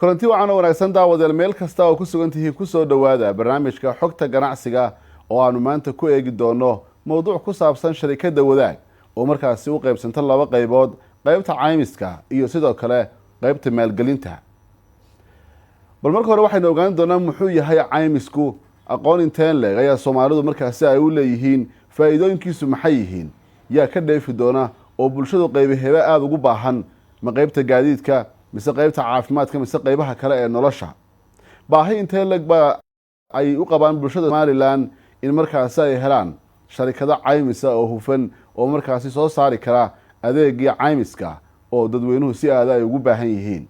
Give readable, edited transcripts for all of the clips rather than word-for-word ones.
Kulanti wacan oo wanaagsan, daawadayaal, meel kasta oo ku sugan tihiin, kusoo dhowaada barnaamijka Xogta Ganacsiga oo aanu maanta ku eegi doono mowduuc ku saabsan sharikadda Wadaag oo markaasi u qeybsanta laba qeybood: qeybta caymiska iyo sidoo kale qeybta maalgelinta. Bal marka hore waxaynu ogaan doonaa muxuu yahay caymisku, aqoon inteen leeg ayaa Soomaalidu markaasi ay u leeyihiin, faa'iidooyinkiisu maxay yihiin, yaa ka dheefi doona oo bulshadu qeybi hebe aada ugu baahan, ma qeybta gaadiidka mise qeybta caafimaadka mise qeybaha kale ee nolosha, baahi intee leeg baa ay u qabaan bulshada Somaliland in markaasi ay helaan sharikado caymisa oo hufan oo markaasi soo saari kara adeegii caymiska oo dadweynuhu si aada ay ugu baahan yihiin.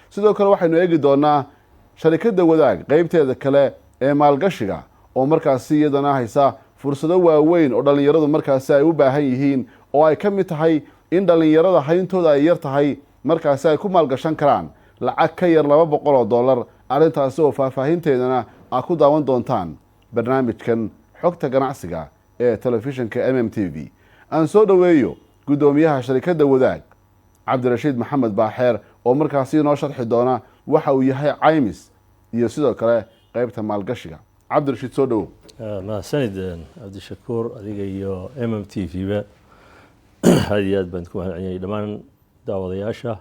Sidoo kale waxaynu eegi doonaa sharikadda Wadaag qeybteeda kale ee maalgashiga oo markaasi iyadana haysa fursado waaweyn oo dhallinyaradu markaasi ay u baahan yihiin, oo ay ka mid tahay in dhallinyarada hayntooda ay yar tahay markaasi ay ku maalgashan karaan lacag ka yar $200. Arrintaasi oo faahfaahinteedana aad ku daawan doontaan barnaamijkan Xogta Ganacsiga ee telefishinka MMTV. Aan soo dhoweeyo guddoomiyaha sharikadda Wadaag, Cabdirashiid Maxamed Baaxeer, oo markaasi inoo sharxi doona waxa uu yahay caymis iyo sidoo kale qeybta maalgashiga. Cabdirashiid, soo dhowow. Mahadsanid, Cabdishakuur. Adiga iyo MMTV ba aad iyo aad baan ku mahadceliyay, dhammaan daawadayaasha.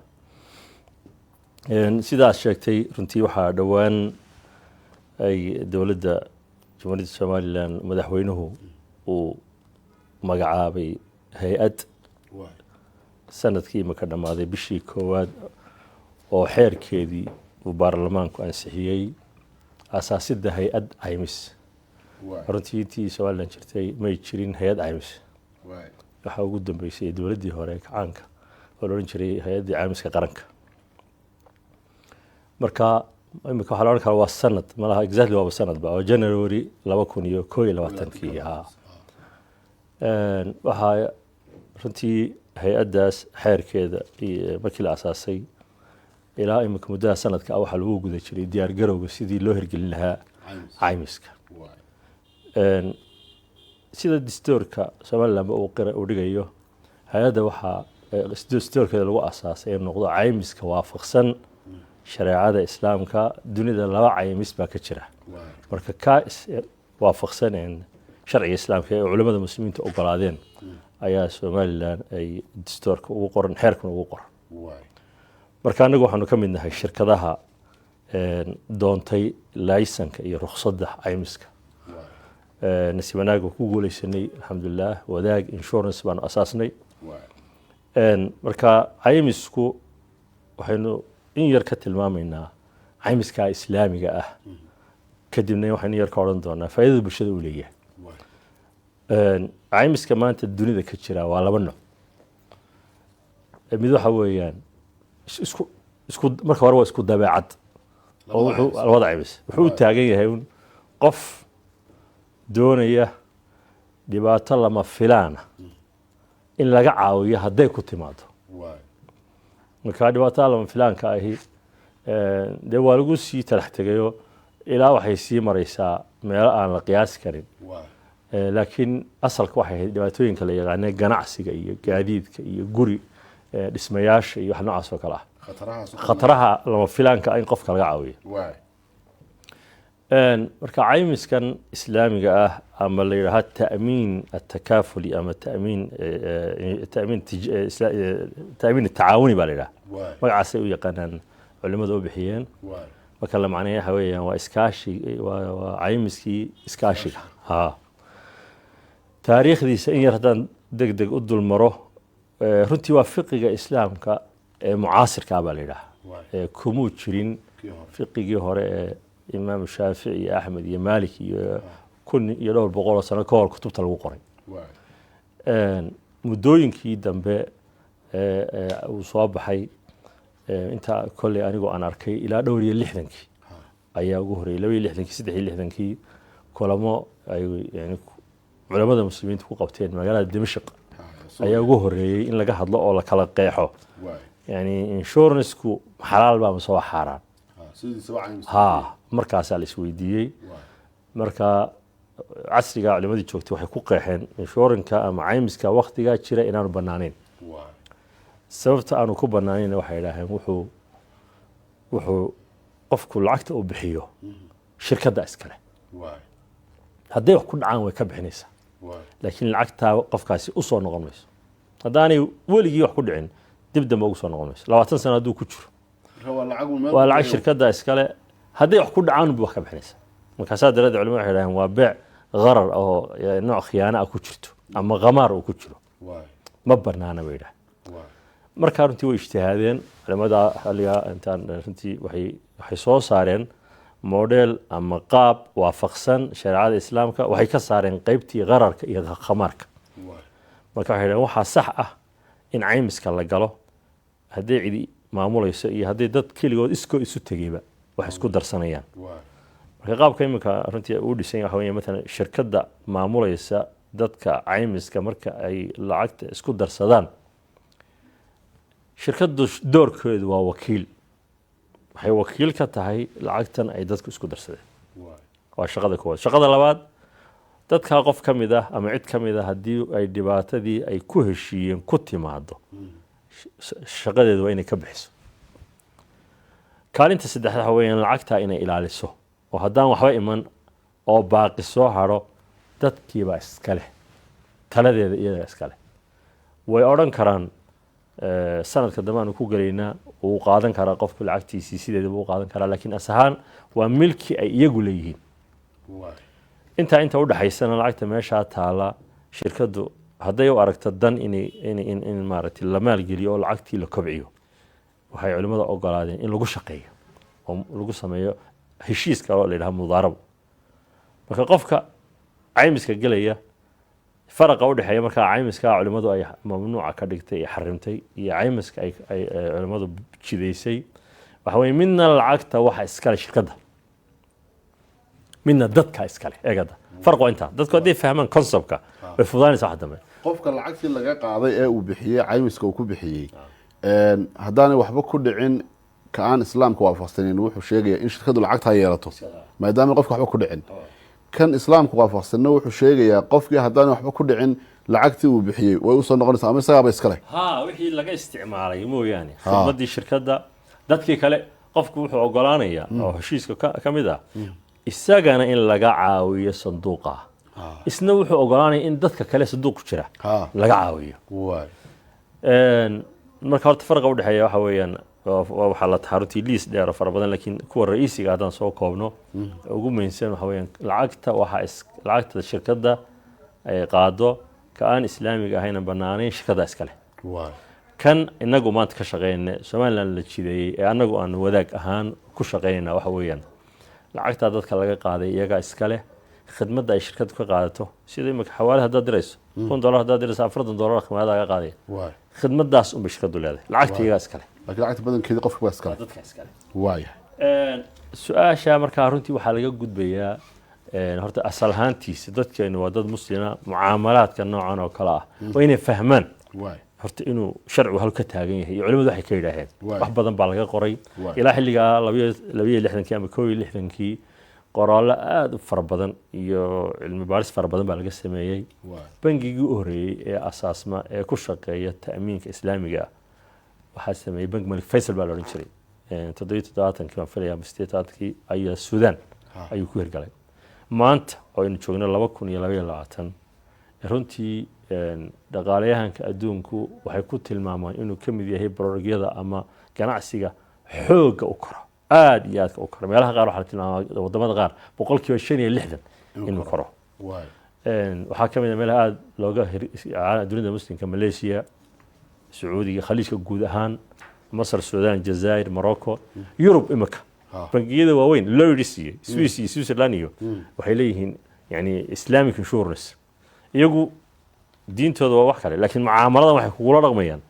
Sidaad sheegtay, runtii waxaa dhowaan ay dowladda Jamhuuriyadda Somaliland madaxweynuhu uu magacaabay hay-ad sanadkii imika dhammaaday bishii koowaad oo xeerkeedii uu baarlamaanku ansixiyey, asaasidda hay-ad caymis. Runtii intii Somaliland jirtay may jirin hay-ad caymis. Waxaa ugu dambeysay dowladdii hore kacaanka oo la odhan jiray Hay-addii Caymiska Qaranka. Marka imika waxaa la odhan karaa waa sanad malaha, exactly waaba sanad ba oo January 2021-kii ahaa. Waxaa runtii hay-addaas xeerkeeda iyo markii la asaasay ilaa imika muddada sanadka ah waxaa lagu guda jiray diyaar garowga sidii loo hirgelin lahaa caymiska. Sida distoorka Somalilandba uu qira uu dhigayo, hay-adda waxaa distoorkeeda lagu asaasay in noqdo caymiska waafaqsan shareecada Islaamka. Dunida laba caymis baa ka jira, marka kaa waafaqsan sharciga Islaamka ee culimada Muslimiinta ogolaadeen ayaa Somaliland ay distoorka ugu qoran, xeerkuna ugu qoran. Marka annagu waxaanu ka mid nahay shirkadaha doontay laysanka iyo rukhsadda caymiska. Nasiib wanaag ku guuleysanay, alxamdulilah. Wadaag Insurance baanu asaasnay. Marka caymisku waxaynu in yar ka tilmaamaynaa caymiska Islaamiga ah, kadibna waxaynu in yar ka odhan doonaa faa'iidada bulshada uu leeyahay. Caymiska maanta dunida ka jira waa laba nooc. Mid waxa weeyaan isku marka hore waa isku dabeecad oo wuxuu labada caymis wuxuu u taagan yahay un qof doonaya dhibaato lama filaana in laga caawiyo hadday ku timaado. Marka dhibaatada lama filaanka ahi dee waa lagu sii talax tegayo ilaa waxay sii maraysaa meelo aan la qiyaasi karin. Laakiin asalka waxay ahayd dhibaatooyinka la yaqaanay, ganacsiga iyo gaadiidka iyo guri dhismayaasha iyo wax noocaas oo kale ah, khataraha lama filaanka ah in qofka laga caawiyo. Marka caymiskan Islaamiga ah ama la yidhaaha ta'miin atakaafuli ama ta'miin tacaawuni baa la yidhaha, magacaasay u yaqaanaan culimada u bixiyeen. Marka la macneeya waxa weeyaan waa iskaashi, waa caymiskii iskaashiga. Ha taariikhdiisa in yar haddaan deg deg u dul maro, runtii waa fiqiga Islaamka ee mucaasirka ah baa la yidhaha. Kumuu jirin fiqigii hore ee Imaam Shaafici iyo Axmed iyo Maalik iyo kun iyo dhowr boqol oo sano ka hor kutubta lagu qoray. Muddooyinkii dambe uu soo baxay, inta kolley anigoo aan arkay ilaa dhowr iyo lixdankii ayaa ugu horreeyey, 62-kii, 63-kii, kulamo ay yani culamada Muslimiinta ku qabteen magaalada Dimashq ayaa ugu horreeyey in laga hadlo oo la kala qeexo yani insurance-ku xalaal baa mise waa xaaraan. Ha markaasaa la isweydiiyey. Marka casriga culimadii joogtay waxay ku qeexeen insurance-ka ama caymiska waktigaa jira inaanu banaanayn. Sababta aanu ku banaanayn waxay idhaaheen wuxuu Wuxuu qofku lacagta uu bixiyo shirkadda iskale. Hadday wax ku dhacaan, way ka bixinaysaa, laakiin lacagtaa qofkaasi usoo noqon mayso. Haddaanay weligii wax ku dhicin, dib dambe ugu soo noqon mayso. 20 sano hadduu ku jiro, waa lacag shirkadda iskale. Hadday wax ku dhacaan bu wax ka bixinaysaa. Markaasaa daraaddeed culimadu waxay idhahdeen waa beec gharar oo nooc khiyaano ah ku jirto ama khamaar uu ku jiro, ma banaana bay yidhahdeen. Markaa runtii way ijtihaadeen culimada xilligaa intaan. Runtii waxay soo saareen model ama qaab waafaqsan shareecada Islaamka. Waxay ka saareen qeybtii qararka iyo khamaarka. Marka waxay dhaheen waxaa sax ah in caymiska la galo, hadday cidi maamulayso iyo hadday dad keligood iskoo isu tegeyba wax isku darsanayaan. Marka qaabka iminka runtii uu dhisan yahay waxa weeye, matalan, shirkadda maamulaysa dadka caymiska, marka ay lacagta isku darsadaan, shirkaddu doorkeedu waa wakiil. Waxay wakiil ka tahay lacagtan ay dadku isku darsadeen. Waa shaqada koowaad. Shaqada labaad, dadkaa qof ka mid ah ama cid ka mid ah haddii ay dhibaatadii ay ku heshiiyeen ku timaado, shaqadeedu waa inay ka bixiso. Kaalinta saddexaad waxa weeyaan lacagtaa inay ilaaliso, oo haddaan waxba iman oo baaqi soo hadho, dadkiibaa iska leh, taladeeda iyaga iska leh. Way odhan karaan sanadka dambe aanu ku gelaynaa. Wuu qaadan karaa qofku lacagtiisii, sideedaba u qaadan karaa, laakiin as ahaan waa milki ay iyagu leeyihiin. Intaa inta udhexaysana, lacagta meeshaa taala, shirkaddu hadday u aragto dan inay in maaragtay la maalgeliyo oo lacagtii la kobciyo, waxay culimmada ogolaadeen in lagu shaqeeyo oo lagu sameeyo heshiis kale oo la yidhaha mudaarabo. Marka qofka caymiska gelaya, faraqa u dhexeeya markaa caymiska culimmadu ay mamnuuca ka dhigtay iyo xarimtay iyo caymiska ay culimmadu jidaysay waxa weye, midna lacagta waxa iskale shirkadda, midna dadka iskale. Eegada, farq waa intaa. Dadku hadday fahmaan conceptka, way fudaanaysa wax dambe. Qofka lacagtii laga qaaday ee uu bixiyey, caymiska uu ku bixiyey, haddaanay waxba ku dhicin, ka aan Islaamka waafaqsanin wuxuu sheegaya in shirkaddu lacagtaa yeelato maadaama qofka waxba ku dhicin. Kan Islaamka waafaqsanna wuxuu sheegayaa qofkii haddaanay waxba ku dhicin, lacagtii uu bixiyey way usoo noqonaysaa ama isagaaba iskale. Ha, wixii laga isticmaalay mooyaane, khidmadii shirkadda. Dadkii kale, qofku wuxuu ogolaanayaa oo heshiiska ka mid ah isagana in laga caawiyo sanduuqa, isna wuxuu ogolaanaya in dadka kale sanduuq ku jira laga caawiyo. Marka horta farqa udhexeeya waxa weeyaan waxaa la tahaa runtii liis dheer oo fara badan, laakiin kuwa ra'iisiga haddaan soo koobno, ugu muhiimsan waxa weeyaan lacagta waxa is lacagta shirkadda ay qaado, ka aan Islaamiga ahayna bannaanayn, shirkadda iskale. Kan inagu maanta ka shaqeynayna, Somaliland la jideeyey ee annagu aan Wadaag ahaan ku shaqeynayna, waxa weeyaan lacagtaa dadka laga qaaday iyagaa iska leh. Khidmadda ay shirkaddu ka qaadato, sida imika xawaale haddaad dirayso, $1000 haddaad dirayso, $40 khidmadaha laga qaadaya. Khidmaddaas unbay shirkaddu leedahay, lacagta iyagaa iska leh. Laakiin lacagta badankeedii qofka baa iskale. Dadka iskale. Su-aasha markaa runtii waxaa laga gudbayaa, horta asal ahaantiisa dadkeenu waa dad Muslima. Mucaamalaadka noocan oo kale ah waa inay fahmaan horta inuu sharcigu hal ka taagan yahay iyo culimadu waxay ka yidhaaheen. Wax badan baa laga qoray ilaa xilligaa 62-kii ama 61-kii. Qoraallo aada u fara badan iyo cilmi baaris fara badan baa laga sameeyey. Bangigii u horreeyey ee asaasma ee ku shaqeeya ta'miinka Islaamiga ah waxaa sameeyey Bank Malik Faysal baa la odhan jiray. 77-kii baan filaya ama 78-kii ayaa Suudaan ayuu ku hirgalay. Maanta oo aynu joogno 2022, runtii dhaqaalayahanka adduunku waxay ku tilmaamaan inuu ka mid yahay borogyada ama ganacsiga xoogga u koro, aada iyo aadka u koro. Meelaha qaar waxaa la tilmaamaa, wadamada qaar, 65% inuu koro. Waxaa ka mid a meelaha aada looga dunida Muslimka: Malaysia, Sacuudiga, Khaliijka guud ahaan, Masar, Suudaan, Jazair, Morocco, Yurub. Imika bangiyada waaweyn, Lloyds iyo Swiss iyo Switzerland iyo, waxay leeyihiin yani Islamic insurance. Iyagu diintooda waa wax kale, laakiin mucaamaladan waxay kugula dhaqmayaan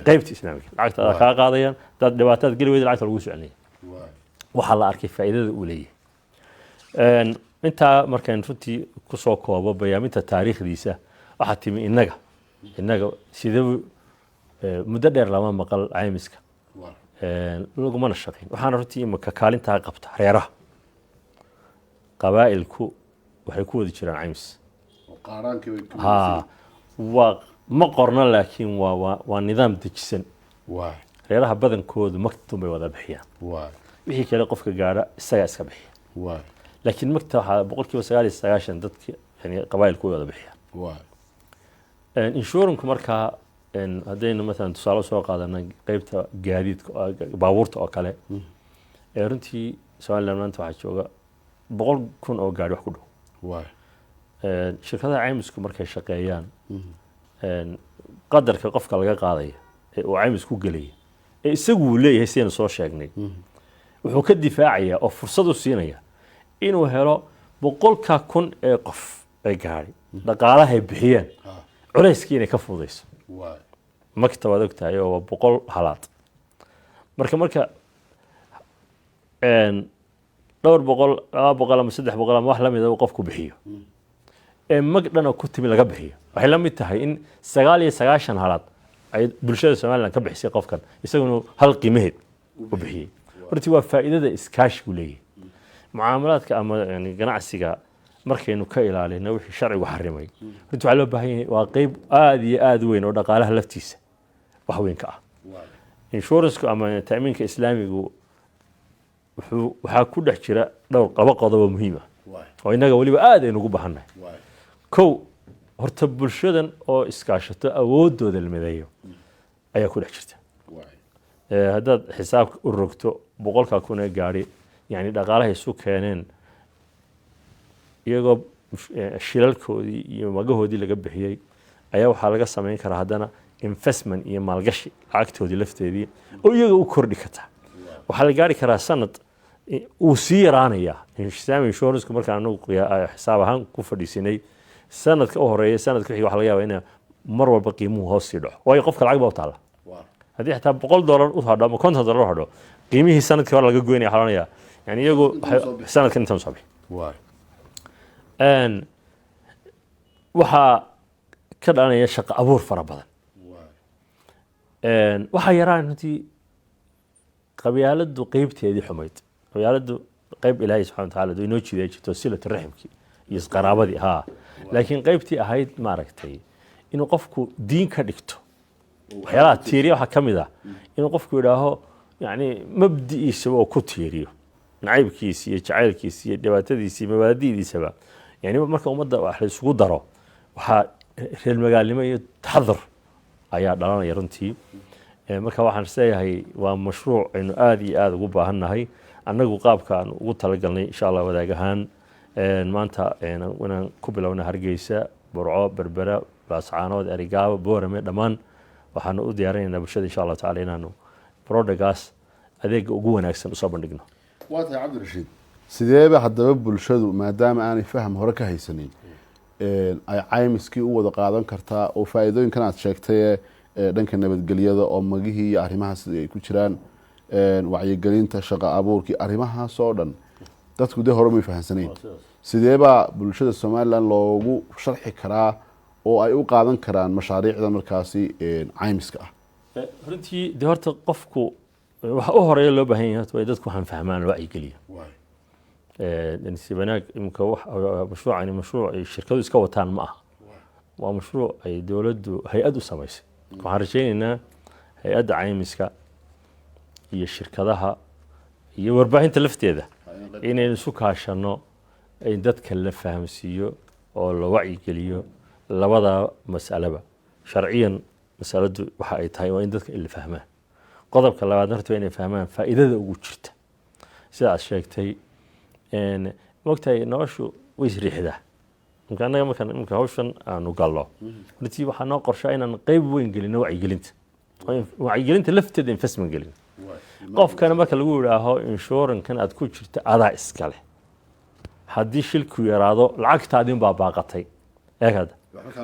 qaybta Islaamiga. Lacagta adaa kaa qaadayaan, hadaad dhibaataad geli weyda, lacagta lagu soconaya. Waxaa la arkay faa'iidada uu leeyahay. Intaa markaan runtii kusoo koobo bayaaminta taariikhdiisa, waxaa timi innaga sidee muddo dheer lama maqal caymiska, lagumana shaqayn. Waxaana runtii imika kaalintaa qabta reeraha, qabaa'ilku waxay ku wada jiraan caymis. Ha, waa ma qorno, laakiin waa nidaam dejisan. Reeraha badankoodu magtun bay wada bixiyaan. Wixii kale qofka gaadha isagaa iska bixiya. Laakiin magta waxaa 99% dadka, yani qabaayilku, way wada bixiyaan. Insurance-ku markaa, haddaynu maalan tusaale soo qaadana qeybta gaadiidka, baabuurta oo kale, ee runtii Somaliland maanta waxaa jooga 100,000 oo gaadhi wax ku dhow. Shirkadaha caymisku markay shaqeeyaan, qadarka qofka laga qaadaya ee uu caymis ku gelaya ee isagu uu leeyahay, sidaynu soo sheegnay, wuxuu ka difaacayaa oo fursad u siinaya inuu helo 100,000 ee qof ee gaadhi dhaqaalahay bixiyeen culayskii inay ka fududayso. Magta waad ogtahay oo waa 100 halaad. Marka dhowr boqol, 200 ama 300 ama wax la mida uu qofku bixiyo ee mag dhan oo ku timi laga bixiyo, waxay la mid tahay in 99 halaad ay bulshada Somaliland ka bixisay qofkan, isaguna hal qiimaheed u bixiyey. Runtii waa faa'iidada iskaashigu leeyahay. Mucaamalaadka ama yani ganacsiga markaynu ka ilaalino wixii sharcigu xarimay, runtii waxaa loo baahan yahay waa qeyb aada iyo aada u weyn oo dhaqaalaha laftiisa wax weyn ka ah. Insurance-ku ama ta'miinka islaamigu waxaa ku dhex jira dhowr laba qodob oo muhiim ah oo innaga weliba aada aynu ugu baahannahay. Kow, horta bulshadan oo iskaashato, awoodooda la mideeyo ayaa ku dhex jirta. Haddaad xisaabka u rogto 100,000 ee gaadhi, yani dhaqaalahay isu keeneen, iyagoo shilalkoodii iyo magahoodii laga bixiyey, ayaa waxaa laga samayn karaa haddana investment iyo maalgashi lacagtoodii lafteedii oo iyaga u kordhi karta. Waxaa la gaari karaa sanad uu sii yaraanayaa Islamic insurance markaan anagu xisaab ahaan ku fadhiisinay, sanadka u horeeya, sanadka xiga waxaa laga yaabaa in mar walba qiimuhu hoos sii dhaco, waayo qofka lacag baa u taalla. Haddii xitaa $100 u hadho ama $50 u hadho, qiimihii sanadkii hore laga goynaya, waxaa la odhanayaa yani iyagu sanadkan intaan soo bixi. Waxaa ka dhalanaya shaqo abuur fara badan. Waxaa yaraan runtii qabyaaladu qeybteedii xumayd. Qabyaaladu qeyb Ilaahay subxana wa taala inoo jiiday jirto, silatu raximkii iyo isqaraabadii haa, laakiin qeybtii ahayd maaragtay inuu qofku diin ka dhigto waxyaalaha tiiriya, waxaa ka mid ah inuu qofku yidhaaho yani mabdi'iisaba oo ku tiiriyo nacaybkiisa iyo jacaylkiisa iyo dhibaatadiisa iyo mabaadi'diisaba. Yani marka ummadda wax la isugu daro, waxaa reer magaalnimo iyo taxadur ayaa dhalanaya runtii. Marka waxaan isleeyahay waa mashruuc aynu aada iyo aada ugu baahannahay. Annagu qaabka aan ugu talagalnay, insha Allah, wadaag ahaan maanta inaan ku bilowna Hargeysa, Burco, Berbera, Laascaanood, Erigaabo, Boorame, dhammaan waxaanu u diyaarinaynaa bulshada, insha Allahu tacala, inaanu product-gaas adeega ugu wanaagsan usoo bandhigno. Waa tahay, Cabdirashiid. Sideeba haddaba bulshadu, maadaama aanay faham hore ka haysanin, ay caymiskii u wada qaadan kartaa oo faa'iidooyinkan aad sheegtay ee dhanka nabadgelyada oo magihii iyo arrimahaas sidii ay ku jiraan, wacyigelinta, shaqo abuurkii, arrimahaas oo dhan dadku dee hore may fahamsanayn, sideebaa bulshada Somaliland loogu sharxi karaa oo ay u qaadan karaan mashaariicda markaasi caymiska ah? Runtii dee horta qofku waxa u horeeya loo baahan yahay horta waa dadku waxaan fahmaan, wacyigeliya. Si wanaag imika mashruucani mashruuc ay shirkadu iska wataan ma aha, waa mashruuc ay dowladdu hay-ad u samaysay. Waxaan rajaynaynaa hay-adda caymiska iyo shirkadaha iyo warbaahinta lafteeda inaynu isu kaashanno in dadka la fahamsiiyo oo la wacyigeliyo labada mas'aleba. Sharciyan masaladu waxa ay tahay waa in dadka la fahmaan. Qodobka labaad horta waa inay fahmaan faa'iidada ugu jirta. Sida aad sheegtay, mogtahay, noloshu way isriixdaa. Marka annaga markaan imika hawshan aanu gallo, runtii waxaa noo qorshaa inaan qeyb weyn gelino wacyigelinta, oo wacyigelinta lafteeda investment gelino. Qofkana marka lagu yidhaaho insurance-kan aad ku jirta adaa iskale, haddii shilku yaraado lacagtaadin baa baaqatay. Eeg hadda,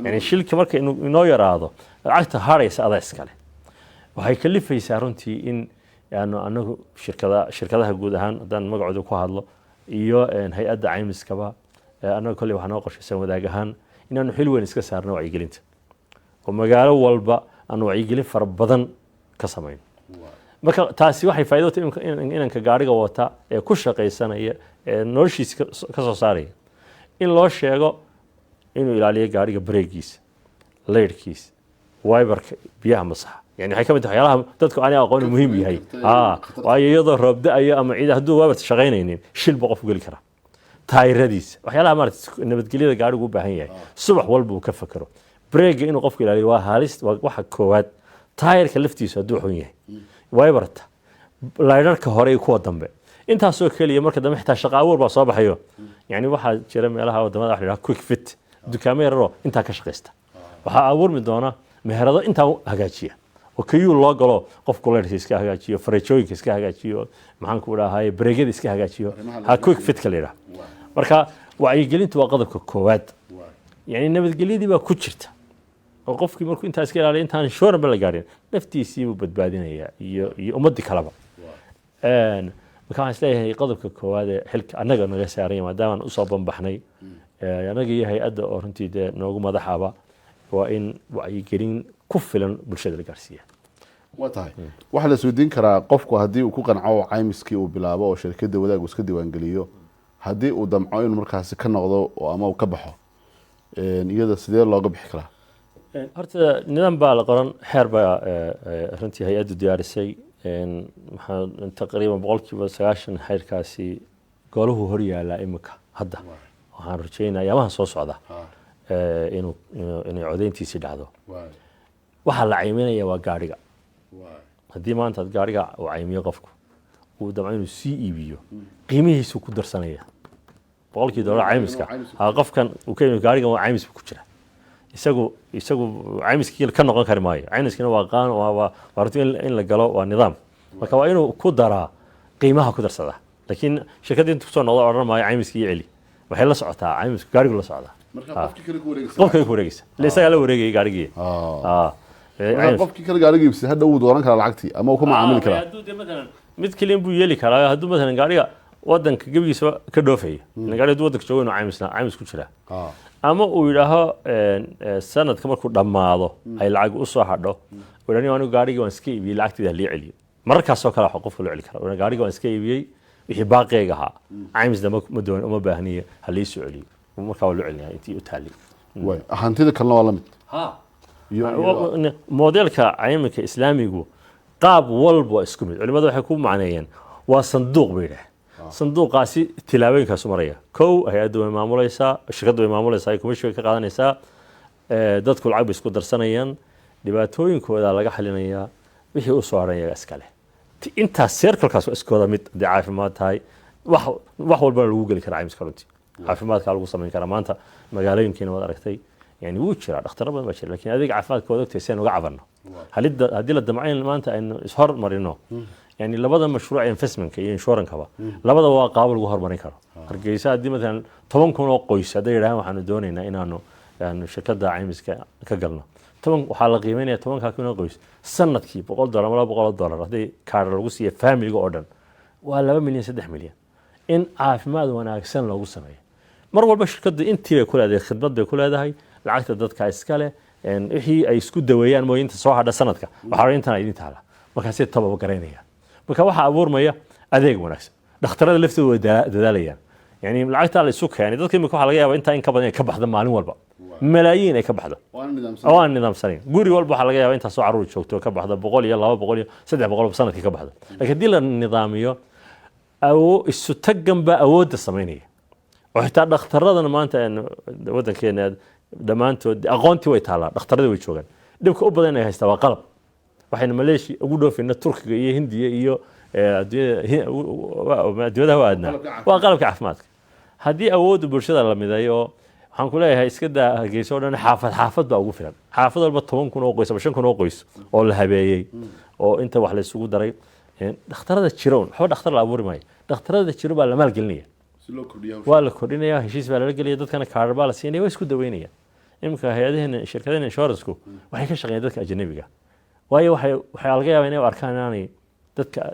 yani shilka marka inoo yaraado, lacagta haraysa adaa iskale, waxay kalifaysaa runtii in aanu anagu shirkadaha guud ahaan, haddaan magacooda ku hadlo, iyo hay-adda caymiskaba, annaga kolley waxaa noo qorshaysan wadaag ahaan inaanu xil weyn iska saarno wacyigelinta oo magaalo walba aanu wacyigelin fara badan ka samayno. Marka taasi waxay faa'iido tahay inanka gaariga wata ee ku shaqaysanaya ee noloshiisa ka soo saaraya in loo sheego inuu ilaaliyo gaariga bareegiisa, laydhkiisa, wiper-ka, biyaha masaxa. Yani waxay ka mid tahay waxyaalaha dadku aanay aqoon muhiim yahay. Waayo iyadoo roob da'ayo ama ciid hadduu waabat shaqaynaynin, shil buu qofku geli karaa. Taayiradiisa, waxyaalaha maarata nabadgelyada gaarigu u baahan yahay, subax walba uu ka fakero. Breega inuu qofku ilaaliyo waa halis, waa waxa koowaad. Taayirka laftiisu hadduu xun yahay, wiperta, laydharka hore iyo kuwa dambe, intaasoo keliya. Marka dambe xitaa shaqa abuur baa soo baxayo. Yani waxaa jira meelaha wadamada waxa la yidhaha quick fit, dukaamo yararoo intaa ka shaqaysta. Waxaa abuurmi doona meherado intaa hagaajiya oo kayuu loo galo, qofku leyrka iska hagaajiyo, farejooyinka iska hagaajiyo, maxaan ku dhahay, bareegyada iska hagaajiyo, ha quick fitka la yidhaha. Marka wacyigelintu waa qodobka koowaad. Yani nabadgelyadii baa ku jirta oo qofkii markuu intaa iska ilaaliya, intaan insurance la gaarin, naftiisii buu badbaadinayaa iyo ummaddii kaleba. Marka waxaan isleeyahay qodobka koowaad ee xilka annaga naga saaranya, maadaamaan usoo banbaxnay annaga iyo hay-adda oo runtii dee noogu madaxaba, waa in wacyigelin ku filan bulshada la gaarsiiya. Waa tahay. Waxaa la isweydiin karaa, qofku haddii uu ku qanco oo caymiskii uu bilaabo oo shirkadda Wadaag uu iska diiwaangeliyo, haddii uu damco inuu markaasi ka noqdo oo ama uu ka baxo, iyada sidee looga bixi karaa? Horta nidaam baa la qoran, xeer baa runtii hay-addu diyaarisay. Maxaa taqriiban 90% xeerkaasi golahu hor yaalaa imika. Hadda waxaan rajeynaya ayaamahan soo socda inuu inay codeyntiisii dhacdo. Waxaa la cayminaya waa gaadhiga. Haddii maanta aad gaadhiga uu caymiyo qofku, uu damco inuu sii iibiyo, qiimihiisuu ku darsanaya $100 caymiska. Ha, qofkan uu ka yimi gaadhigan waa caymis buu ku jira. Isagu caymiskii ka noqon kari maayo. Caymiskina waa qaan, waa runtii in la galo waa nidaam. Marka waa inuu ku daraa qiimaha, ku darsadaa. Laakiin shirkadda inta kusoo noqdo odhan maayo "caymiskii ii celi". Waxay la socotaa caymisku, gaarigu la socdaa. Qofkay ku wareegaysa ille, isagaa la wareegayay gaarigii. Qofkii kale gaariga iibsay hadha wuu dooran karaa lacagtii ama uu ku macaamili karaa. Hadduu dee matalan mid keliya buu yeeli karaa. Hadduu matalan gaariga wadanka gebigiisa ka dhoofaya, ilan gaariga hadduu wadanka joogo inuu caymisna caymis ku jiraa, ama uu yidhaaho sanadka markuu dhammaado ay lacag usoo hadho, uu yidhaho "Anigu gaarigii waan iska iibiyey, lacagteeda halii celiyo". Mararkaasoo kale waxa qofka loo celi karaa. Uu yidhaho, "Gaarigii waan iska iibiyey, wixii baaqiyga ahaa caymisna ma doon, uma baahniye, ha lii soo celiyo." Markaa waa loo celinaya intii u taallay. Waay, hantida kalena waa la mid Modelka cayminka islaamigu qaab walba waa isku mid. Culimadu waxay ku macneeyeen waa sanduuq bay yidhaaheen. Sanduuqaasi tilaabooyinkaasu maraya. Kow, hay-addu way maamulaysaa, shirkaddu way maamulaysaa, commission way ka qaadanaysaa. Dadku lacag bay isku darsanayaan, dhibaatooyinkooda laga xalinayaa, wixii u soo haran iyaga iskale. Intaas circlekaas waa iskooda mid. Haddii caafimaad tahay, wax walbana lagu geli karaa caymiska. Runtii caafimaadkaa lagu samayn karaa. Maanta magaalooyinkeena waad aragtay, yani wuu jiraa, dhakhtaro badan baa jira, lakin adeeg caafimaadka waad ogtahay si aynu uga cabanno. Haddii la damcayn maanta aynu ishormarino, yani labada mashruuc, investmentka iyo insurancekaba, labadaba waa qaabo lagu horumarin karo. Hargeysa haddii matalan 10,000 oo qoys hadday yidhahaan waxaanu doonaynaa inaanu aanu shirkadda caymiska ka galno, toban waxaa la qiimeynaya, 10-kaa kun oo qoys sanadkii $100 ama $200 haddii kaadha lagu siiya familiga oo dhan, waa 2 milyan, 3 milyan in caafimaad wanaagsan loogu sameeyo. Mar walba shirkaddu intii bay ku leedahay, khidmad bay ku leedahay, lacagta dadka iska leh. Wixii ay isku daweeyaan mooye, inta soo hadha sanadka waxaa intan idin taala. Markaasay tababaraynayaan. Marka waxaa abuurmaya adeeg wanaagsan. Dhakhtarada laftooda way dadaalayaan. Yani lacagtaa la isu keenay dadka imika waxaa laga yaabaa intaa in ka badan inay ka baxdo maalin walba, malaayiin ay ka baxdo oo aan nidaamsanayn. Guri walba waxaa laga yaabaa intaasoo carruur joogto ka baxdo 100 iyo 200 iyo 300 sanadkii ka baxdo. Laakiin haddii la nidaamiyo, isu taggan baa awoodda samaynaya oo xitaa dhakhtaradana maanta waddankeena dhammaantood aqoontii way taallaa, dhakhtaradii way joogaan. Dhibka u badan inay haystaa waa qalab. Waxaynu Maleeshiya ugu dhoofayna, Turkiga iyo Hindiya iyo adduunyadaha u aadnaa waa qalabka caafimaadka. Haddii awoodda bulshada la mideeyo, waxaan ku leeyahay iska daa Hargeysa oo dhan, xaafad xaafad baa ugu filan. Xaafad walba 10,000 oo qoys ama 5,000 oo qoys oo la habeeyey oo inta wax la isugu daray, dhakhtarada jiroon waxba dhakhtar la abuuri maayo, dhakhtarada jiro baa la maalgelinaya, waa la kordhinaya, heshiis baa lala gelaya, dadkana kaadhar baa la siinaya, waa isku daweynaya. Iminka hay-adaheena, shirkadaheena insuranceku waxay ka shaqeeyaan dadka ajanabiga, waayo waxay laga yaabaa inay u arkaan inaanay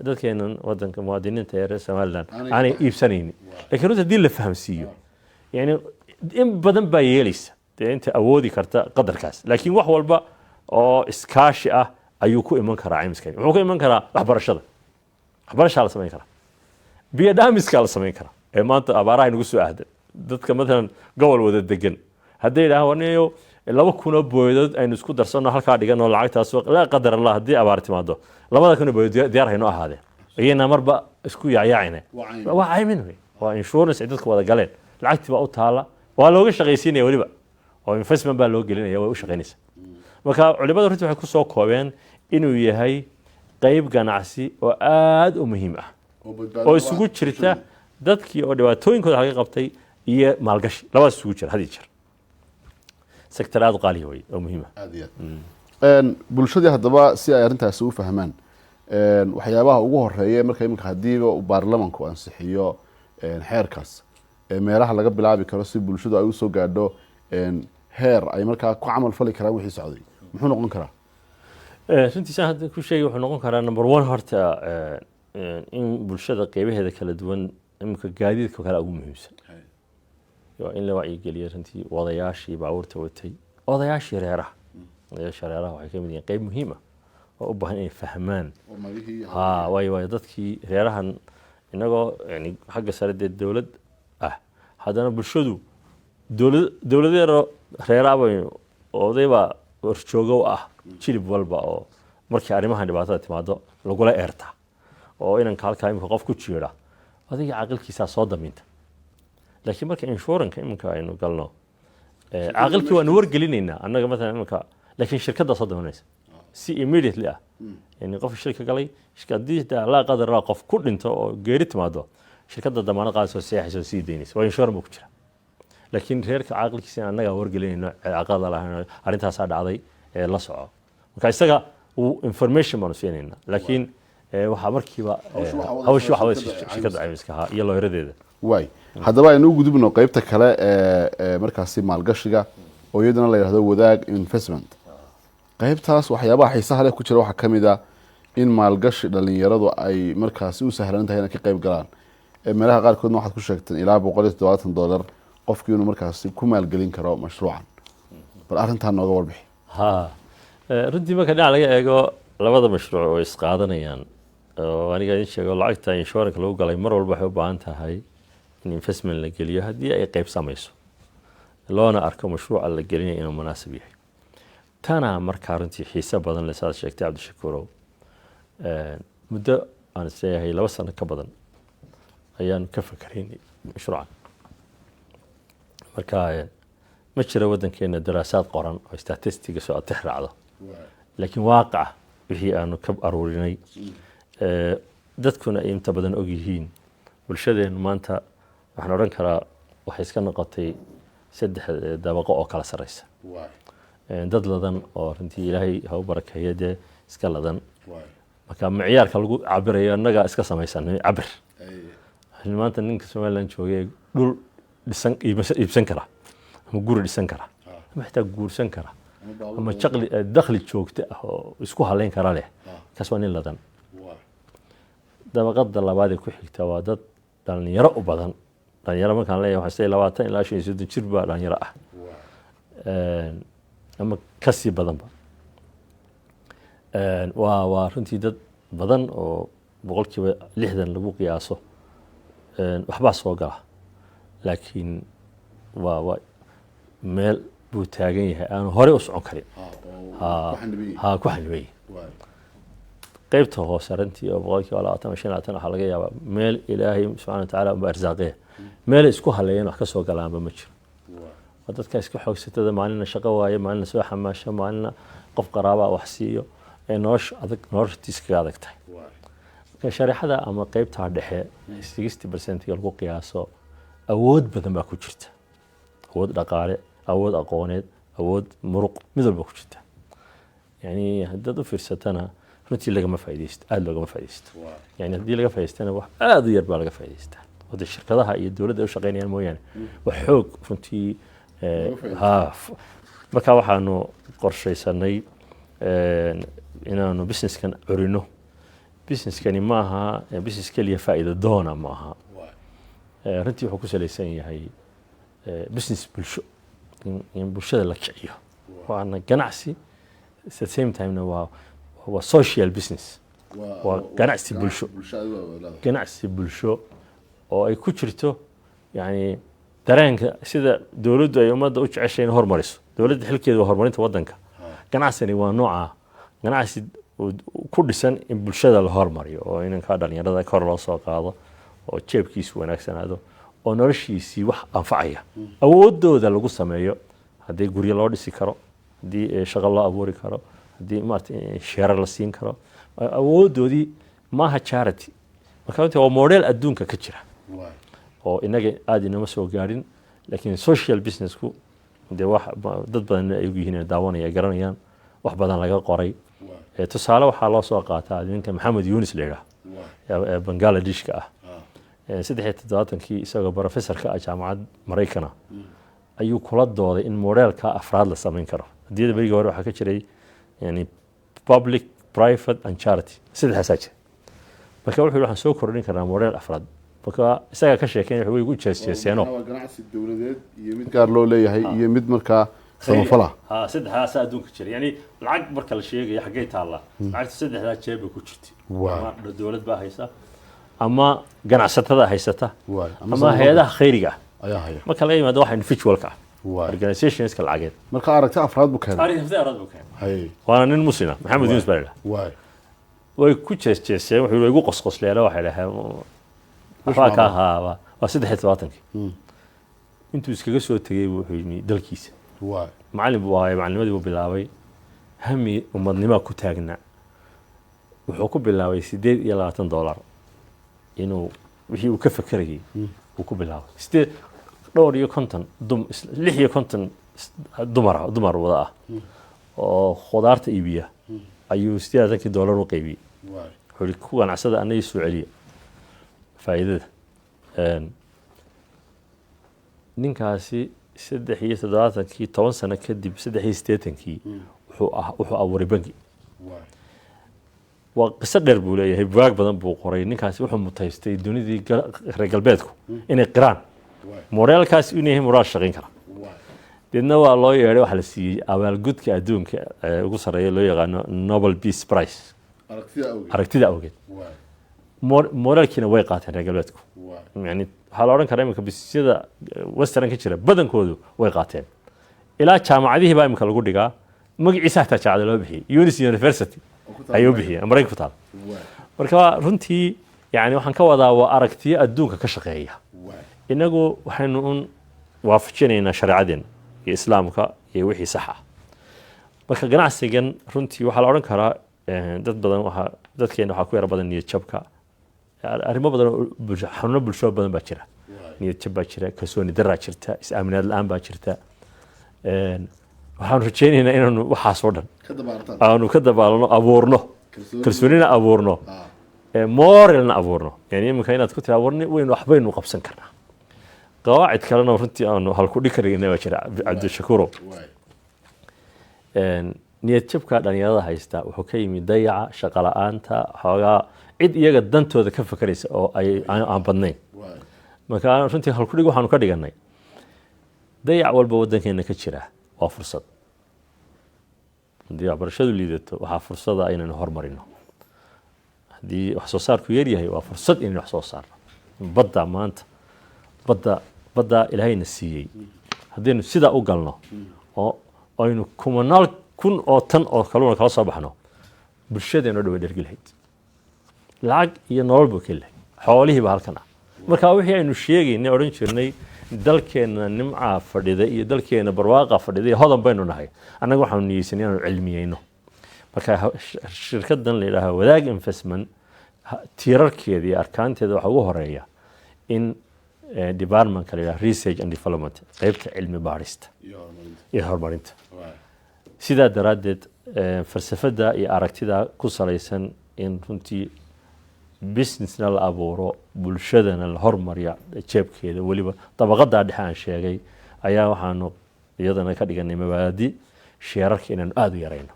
dadkeenan wadanka muwaadiniinta ee reer Somaliland aanay iibsanaynin. Lakiin runta haddii la fahamsiiyo, yani in badan baa yeelaysa dee inta awoodi karta qadarkaas. Laakiin wax walba oo iskaashi ah ayuu ku iman karaa caymiskani. Wuxuu ku iman karaa waxbarashada, waxbarashaa la samayn karaa, biyo dhaamiskaa la samayn karaa ee maanta abaaraha inagu soo ahda. Dadka matalan gobol wada degan hadday yidhahaan warniyo 2,000 oo booyadood aynu isku darsanno, halkaa dhiganno lacagtaas, laa qadar Allah haddii abaar timaado 2,000 oo booyadood diyaar hayno ahaadeen, iyana marba isku yaacyaacina. Waa caymin wey, waa insurance ay dadku wada galeen. Lacagtii baa u taala, waa looga shaqaysiinaya weliba, oo investment baa loo gelinaya, way u shaqaynaysa. Marka culimada runtii waxay kusoo koobeen inuu yahay qeyb ganacsi oo aada u muhiim ah, oo isugu jirta dadkii oo dhibaatooyinkooda laga qabtay iyo maalgashi, labadaas isugu jira. Had iyo jeer sector aada u qaaliya wey oo muhiim ah. Aad iyo aad. Bulshadii haddaba si ay arrintaasi u fahmaan, waxyaabaha ugu horeeya marka iminka haddiiba uu baarlamanku ansixiyo xeerkaas, meelaha laga bilaabi karo si bulshadu ay usoo gaadho heer ay markaa ku camal fali karaan wixii socday, muxuu noqon karaa? Runtii saan hadda ku sheegay, wuxuu noqon karaa number one horta in bulshada qeybaheeda kala duwan, iminka gaadiidka kale ugu muhiimsan, waa in la wacyigeliyo runtii wadayaashii baabuurta watay, odayaashii reeraha. Odayaasha reeraha waxay ka mid yihiin qeyb muhiim ah oo u baahan inay fahmaan. Ha, waayo dadkii reerahan, inagoo yani xagga sare dee dowlad ah, haddana bulshadu dowlad dowladeero reeraaba odaybaa horjoogo u ah jilib walba, oo markii arrimahan dhibaatada timaado lagula eertaa, oo inanka halkaa imika qof ku jiira odayga caqilkiisaa soo daminta. Laakiin marka insurance-ka iminka aynu galno, caaqilkii waanu wargelinaynaa annaga maalan iminka, laakiin shirkaddaa soo daminaysa si immediately ah. Yani qof shirka galay, haddii laa qadar Allah qof ku dhinto oo geeri timaado, shirkadda damaanad qaadaysa oo seexaysa oo sii daynaysa, waa insurance buu ku jira. Laakiin reerka caaqilkiisa in annagaa wargelinayno, cilaaqada lahayn, arrintaasaa dhacday ee la soco. Marka isaga uu information baanu siinaynaa, laakiin waxaa markiiba hawshii waxa wada shirkadda caymiska ahaa iyo looyaradeeda. Waay, haddaba aynu u gudubno qeybta kale ee markaasi maalgashiga, oo iyadana la yidhahdo Wadaag Investment. Qeybtaas waxyaabaha xiisaha leh ku jira waxaa ka mid a in maalgashi dhalinyaradu ay markaasi u sahlan tahay inay ka qeyb galaan. Meelaha qaarkoodna waxaad ku sheegteen ilaa $170 qofkii inuu markaasi ku maalgelin karo mashruucan. Bal arrintaa nooga warbixi. Ha, runtii marka dhinac laga eego labada mashruuc oo isqaadanayaan, oo aniga idin sheego, lacagta insurance lagu galay mar walba waxay u baahan tahay in investment la geliyo haddii ay qeybsamayso, loona arko mashruuca la gelinaya inuu munaasib yahay. Tana markaa runtii xiise badan le, saad sheegtay Cabdishakuurow, muddo aan isleeyahay 2 sano ka badan ayaanu ka fakeraynay mashruucan. Marka ma jiro waddankeena daraasaad qoran oo statistics oo aad tix raacdo, laakiin waaqaca wixii aanu ka aruurinay, dadkuna ay inta badan og yihiin, bulshadeenu maanta waxaan odhan karaa waxay iska noqotay saddex dabaqo oo kala sarreysa. Dad ladan oo runtii Ilaahay ha u barakeeyo dee iska ladan, marka micyaarka lagu cabirayo annagaa iska samaysanay cabir. Maanta ninka Somaliland joogay dhul dhisan iibsan kara ama guri dhisan kara ama xitaa guursan kara ama jaqli dakhli joogto ah oo isku halayn kara leh, kaas waa nin ladan. Dabaqada labaad ee ku xigta waa dad dhalinyaro u badan. Dhalinyaro markaan leeyahay, waxaan isleeyahay 20 ilaa 35 jir baa dhalinyaro ah ama kasii badanba. Waa runtii dad badan oo 60% lagu qiyaaso waxbaa soo gala, laakiin waa meel buu taagan yahay aanu horey u socon karin, ha ku xanibay. Qaybta hoose runtii oo 20% ama 25, waxaa laga yaabaa meel Ilaahay subxana watacaala unba arsaaqeya, meel isku haleeyeen wax ka soo galaanba ma jiro. Waa dadka iska xoogsatada, maalina shaqo waaye, maalina soo xamaasho, maalina qof qaraabaa wax siiyo, ee nolosha adag, nolosha iskaga adag tahay. Marka shareexada ama qaybtaa dhexe 60%-ga lagu qiyaaso, awood badan baa ku jirta, awood dhaqaale, awood aqooneed, awood muruq, mid walba ku jirta. Yani haddaad u fiirsatana runtii lagama faaidaysto, aada loogama faaidaysto. Yani haddii laga faa'idaystana wax aada u yar baa laga faa'idaystaa, oo dee shirkadaha iyo dowladda ay u shaqaynayaan mooyaane, wax xoog runtii ha. Marka waxaanu qorshaysanay inaanu businesskan curino. Businesskani ma aha business keliya faa'iido doona ma aha. Runtii wuxuu ku salaysan yahay business bulsho, in bulshada la kiciyo, waana ganacsi, at the same timena waa social business, waa ganacsi bulsho, ganacsi bulsho oo ay ku jirto yani dareenka sida dowladdu ay ummadda u jeceshay in hormariso. Dowladda xilkeedu waa horumarinta waddanka. Ganacsani waa nooca ganacsi ku dhisan in bulshada la hormariyo, oo inanka dhalinyarada kor loo soo qaado, oo jeebkiisu wanaagsanaado, oo noloshiisii wax anfacaya awoodooda lagu sameeyo, haddii guryo loo dhisi karo, haddii shaqo loo abuuri karo, haddii maarata sheerar la siin karo awoodoodii. Maaha charity. Marka runtii waa model adduunka ka jira oo inaga aada inama soo gaadhin, laakiin social businessku dee wax dad badan ay og yihiin, daawanaya, ay garanayaan, wax badan laga qoray. Tusaale waxaa loo soo qaataa ninka Maxamed Yunis la yidhaah ee Bangladeshka ah. 73-kii isagoo professorka ah jaamacad Maraykana ayuu kula dooday in modelka afraad la samayn karo. Adduunyada berigii hore waxaa ka jiray yani public, private and charity, saddexdaasaa jira. Marka wuxuu yihi, waxaan soo kordhin karnaa model afraad. Marka isagaa ka sheekeyn, way ugu jeesjeeseeno. Waa ganacsi dowladeed iyo mid gaar loo leeyahay iyo mid markaa samafala. Ha, saddexdaasaa adduunka jira. Yani lacag marka la sheegayo, xaggay taallaa lacagta? Saddexdaa jeeb bay ku jirtay. Ama dowlad baa haysa, ama ganacsatada haysata, ama hay-adaha khayriga ah ayaa haya. Marka laga yimaado waxa individualka ah, organizationska lacageed. Marka aragti afraad buu keenay. Aragti afraad buu keenay. Waana nin muslima, Maxamed Yunus baa la yidhaha. Way ku jeesjeeseen, wuxuu way igu qosqosleen, waxay dhaheen waxbaa ka ahaa. Waa 73-kii. Intuu iskaga soo tegey buu wuxuu yimi dalkiisa. Macallin buu ahaa, macalinimadii buu bilaabay, hami ummadnimaa ku taagnaa. Wuxuu ku bilaabay $28 inuu wixii uu ka fekerayay uu ku bilaabay. Sideed dhowr iyo konton 56 dumar dumar wada ah oo khudaarta iibiya ayuu $28 u qaybiyey. Wuxuu yihi, ku ganacsada, anna ii soo celiya faa'iidada. Ninkaasi 73-kii, 10 sano kadib, 83-kii wuxuu abuuray bangi. Waa qiso dheer buu leeyahay, bugaag badan buu qoray. Ninkaasi wuxuu mutaystay dunidii reer galbeedku inay qiraan modelkaasi inuu yahay model shaqayn kara. Deedna waa loo yeedhay, waxaa la siiyey abaalgudka adduunka ee ugu sarreeya, loo yaqaano Nobel Peace Prize. Aragtida awgeed. Aragtida awgeed. Modelkiina way qaateen reer galbeedku. Yani waxaa la odhan karaa iminka businessyada western ka jira badankoodu way qaateen, ilaa jaamacadihii baa iminka lagu dhigaa. Magaciisa hataa jaamacada loo bixiyey, Yunus University ayuu bixiyey, Maraykanka ku taal. Marka runtii yani waxaan ka wadaa waa aragtiyo adduunka ka shaqeeya. Inagu waxaynu un waafajinaynaa shareecadeena iyo Islaamka iyo wixii sax ah. Marka ganacsigan runtii waxaa la odhan karaa dad badan waxaa dadkeena waxaa ku yara badan niyad jabka, arrimo badan oo bulsho, xanuuno bulsho badan baa jira. Niyad jab baa jira, kalsooni daraa jirta, is-aaminaad la-aan baa jirta. Waxaanu rajaynaynaa inaanu waxaas oo dhan ka dabaartaan, aanu ka dabaalno, abuurno kalsoonina, abuurno moralna abuurno. Yani iminka inaad ku tiraa warni waynu waxbaynu qabsan karnaa. Qawaacid kalena runtii aanu halkudhig ka dhignay baa jira, Cabdishakuuro. Niyad jabka dhalinyarada haysta wuxuu ka yimid dayaca, shaqo la-aanta, xoogaa cid iyaga dantooda ka fakeraysa oo ay aan badnayn. Marka runtii halkudhig waxaanu ka dhiganay, dayac walba waddankeena ka jira waa fursad. Haddii waxbarashadu liidato, waxaa fursada inaynu hormarino. Haddii wax soo saarku yar yahay, waa fursad inaynu wax soo saarno. Badda maanta, badda Ilaahayna siiyey, haddaynu sidaa u galno oo aynu kumanaal kun oo tan oo kaluna kala soo baxno, bulshadeena dhan way dhergi lahayd, lacag iyo nolol buu keli lahayd. Xoolihii baa halkan ah. Marka wixii aynu sheegaynay, odhan jirnay dalkeenna nimcaa fadhida iyo dalkeenna barwaaqa fadhida iyo hodan baynu nahay, annaga waxaanu niyeysanay inaanu cilmiyeyno. Marka shirkaddan la yidhaaha Wadaag Investment, tiirarkeeda iyo arkaanteeda waxaa ugu horeeya in departmentka la yidhaha research and development, qeybta cilmi baadhista iyo horumarinta. Sidaa daraaddeed falsafadda iyo aragtida ku salaysan in runtii businessna la abuuro, bulshadana la hormariya jeebkeeda, weliba dabaqadaa dhexe aan sheegay, ayaa waxaanu iyadana ka dhiganay mabaadi sheerarka inaanu aada u yarayno.